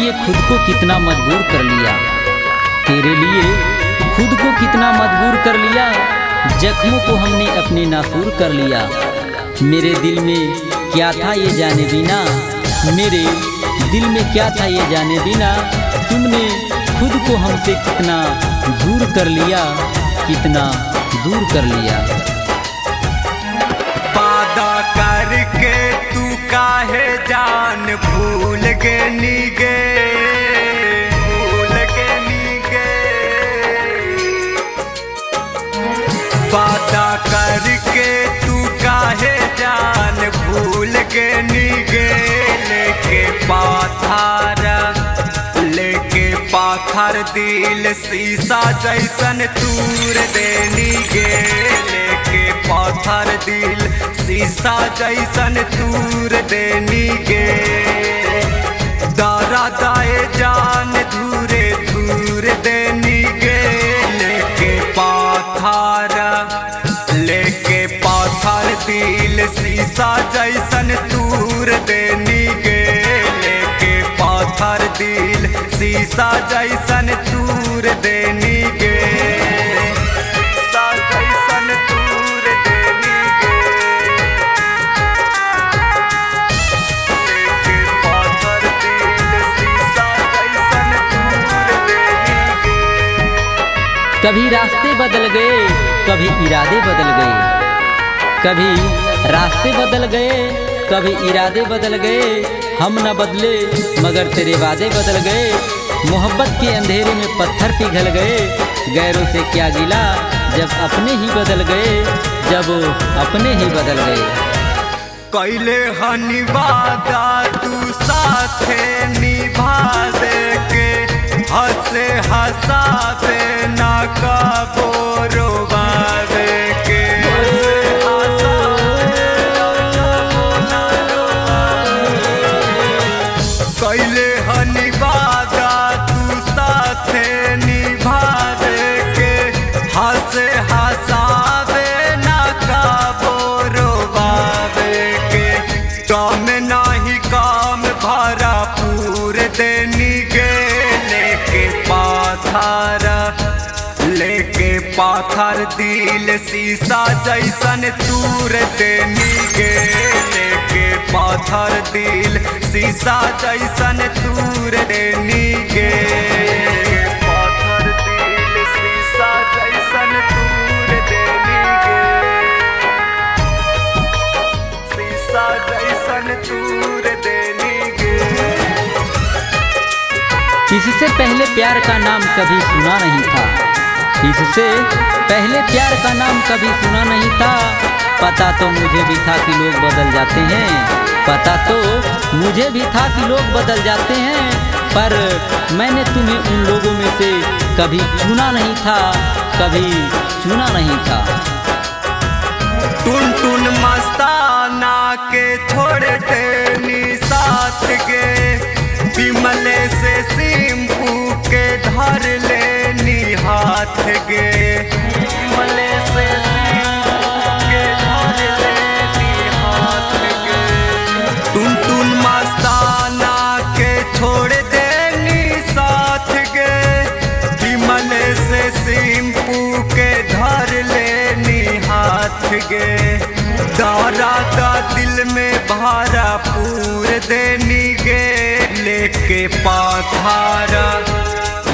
लिए खुद को कितना मजबूर कर लिया, तेरे लिए खुद को कितना मजबूर कर लिया, जख्मों को हमने अपने नासूर कर लिया। मेरे दिल में क्या था ये जाने बिना, मेरे दिल में क्या था ये जाने बिना, तुमने खुद को हमसे कितना दूर कर लिया, कितना दूर कर लिया। वादा करके तू काहे जान भूल गे नीगे, भूल गे नीगे। वादा करके तू काहे जान भूल गे नीगे, लेके पाथर, लेके पाथर दिल शीशा जैसन तूर देनी गे, लेके पाथर दिल शीशा जैसन तूर देनी गे। दारा दाए जान धूरे धूर देनी गे, लेके पाथर, लेके पाथर दिल शीशा जैसन तूर देनी गे, लेके पाथर दिल शीशा जैसन तूर देनी गे, शीशा जैसन तूर देनी गे, लेके पाथर दिल शीशा जैसन तूर देनी गे। कभी रास्ते बदल गए, कभी इरादे बदल गए, कभी रास्ते बदल गए, कभी इरादे बदल गए, हम न बदले मगर तेरे वादे बदल गए। मोहब्बत के अंधेरे में पत्थर पिघल गए, गैरों से क्या गिला जब अपने ही बदल गए, जब अपने ही बदल गए। कैले हनी वादा तू साथे निभा दे के, हंसे हंसावे ना कबो रोवा दे के, कैले हनी वादा तू साथे निभा दे के, हंसे हंसावे ना कबो रोवा दे के। काम नाही काम भरा पूर देनी गे, लेके पाथर, लेके पाथर दिल शीशा जैसन तूर देनी गे, लेके पाथर दिल शीशा जैसन तूर देनी गे, पाथर दिल शीशा जैसन तूर देनी गे, शीशा जैसन तूर देनी गे। इससे पहले प्यार का नाम कभी सुना नहीं था, इससे पहले प्यार का नाम कभी सुना नहीं था, पता तो मुझे भी था कि लोग बदल जाते हैं, पता तो मुझे भी था कि लोग बदल जाते हैं, पर मैंने तुम्हें उन लोगों में से कभी चुना नहीं था, कभी चुना नहीं था। टुन टुन मस्ताना के छोड़ देनी साथ गे, बिमले से सिंपू के धर लेनी हाथ गे, बिमले से सिंपू के धर लेनी हाथ गे। टुन टुन मस्ताना के छोड़ देनी साथ गे, बिमले से सिंपू के धर लेनी हाथ गे। दारा दा दिल में भारा पूर देनी गे, लेके पाथर,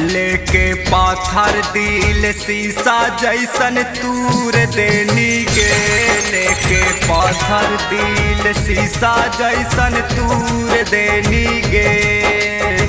लेके पाथर दिल शीशा जैसन तूर देनी गे, लेके पाथर दिल शीशा जैसन तूर देनी गे।